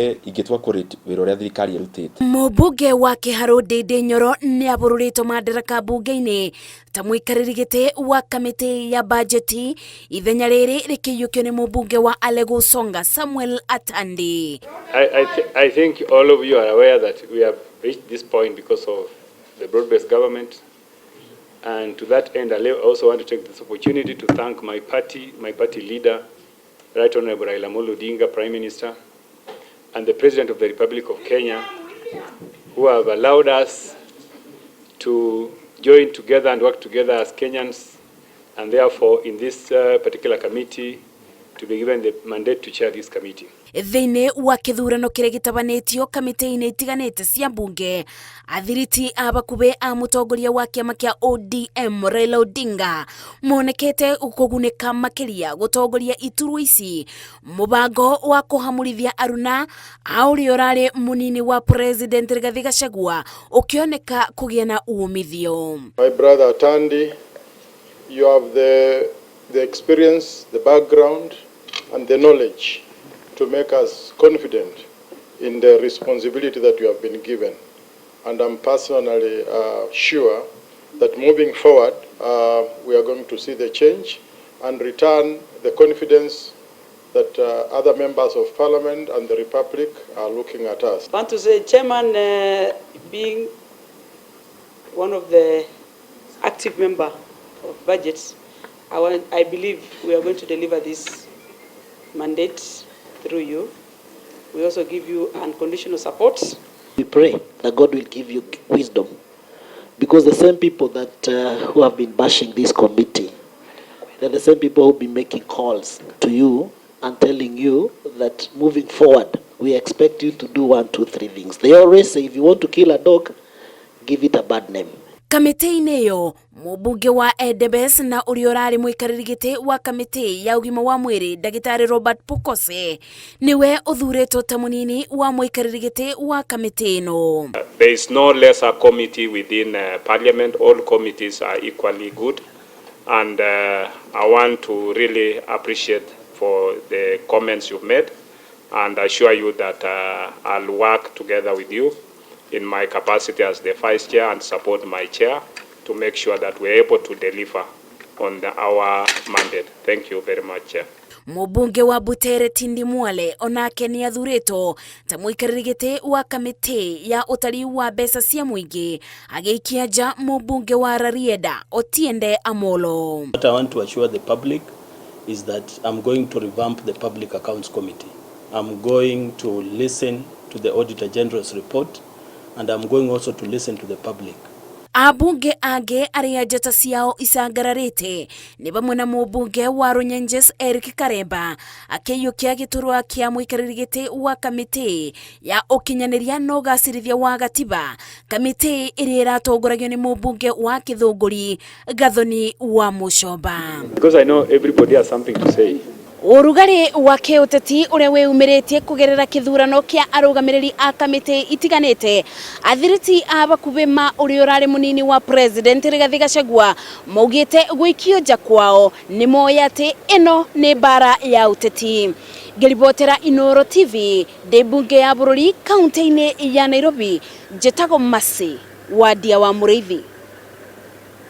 Ingĩtua kũ rate wĩra ũrĩa thirikari ĩrutĩte. Mũmbunge wa Kĩharũ Ndindi Nyoro nĩ abũrũrĩtwo madaraka mbunge-inĩ ta mũikarĩri gĩtĩ wa kamĩtĩ ya bajeti, ithenya rĩrĩ rĩkĩiyũkio nĩ mũmbunge wa Alego Usonga Samuel Atandi. I think all of you are aware that we have reached this point because of the broad-based government. And to that end, I also want to take this opportunity to thank my party leader, Right Honorable Raila Amolo Odinga, Prime Minister, and the President of the Republic of Kenya, who have allowed us to join together and work together as Kenyans, and therefore in this particular committee, to be given the mandate to chair this committee. Thĩinĩ wa kĩthurano kĩrĩa gĩtabanĩtio kamĩtĩ-inĩ itiganĩte cia mbunge, athiriti a bakubĩ a mũtongoria wa kĩama kĩa ODM Raila Odinga monekete kũgunĩka makĩria gũtongoria iturwa ici. Mũbango wa kũhamũrithia aruna a ũrĩa ũrarĩ mũnini wa President Rigathi Gachagua ũkĩoneka kũgĩa na umithio. My brother Atandi, you have the experience, the background, and the knowledge to make us confident in the responsibility that you have been given. And I'm personally sure that moving forward, we are going to see the change and return the confidence that other members of parliament and the republic are looking at us. I want to say, Chairman, being one of the active member of budgets, I believe we are going to deliver this mandate through you. We also give you unconditional support. We pray that God will give you wisdom, because the same people that who have been bashing this committee, they're the same people who've been making calls to you and telling you that moving forward, we expect you to do one, two, three things. They always say if you want to kill a dog, give it a bad name. Kamĩtĩ-inĩ ĩyo, mũmbunge wa Endebess na ũrĩa ũrarĩ mũikarĩri gĩtĩ wa kamĩtĩ ya ũgima wa mwĩrĩ ndagĩtarĩ Robert Pukose nĩwe ũthurĩtwo ta mũnini wa mũikarĩri gĩtĩ wa kamĩtĩ ĩno. There is no lesser committee within Parliament. All committees are equally good. And I want to really appreciate for the comments you've made and assure you that I'll work together with you in my capacity as the vice chair and support my chair to make sure that we're able to deliver on our mandate. Thank you very much, Chair. Mũmbunge wa Butere Tindi Mwale onake nĩ athurĩtwo ta mũikarĩri gĩtĩ wa kamĩtĩ ya ũtari wa mbeca cia mũingĩ, agĩikia nja mũmbunge wa Rarieda Otiende Amolo. What I want to assure the public is that I'm going to revamp the Public Accounts Committee. I'm going to listen to the Auditor General's report, and I'm going also to listen to the public. Ambunge angĩ arĩa njata ciao icangararĩte nĩ vamwe na mũmbunge wa Runyenjes Eric Karemba akĩiyũkia gĩturwa kĩa mũikarĩri gĩtĩ wa kamĩtĩ ya ũkinyanĩria na ũgacĩrithia wa gatiba, kamĩtĩ ĩrĩa ĩratongoragio nĩ mũmbunge wa Kĩthũngũri Gathoni wa Mũcomba. Because I know everybody has something to say. Ũrugarĩ wa kĩũteti ũrĩa wĩyumĩrĩtie kũgerera kĩthurano kĩa arũgamĩrĩri a kamĩtĩ itiganĩte, athiriti a bakubĩ ma ũrĩa ũrarĩ mũnini wa President Rigathi Gachagua maugĩte gũikio nja kwao nĩ moĩ atĩ ĩno nĩ mbara ya ũteti. Ngĩribotera Inooro TV ndĩ mbunge ya bũrũri kaunti-inĩ ya Nairobi, njĩtagwo Mercy Wandia wa Mũrĩithi.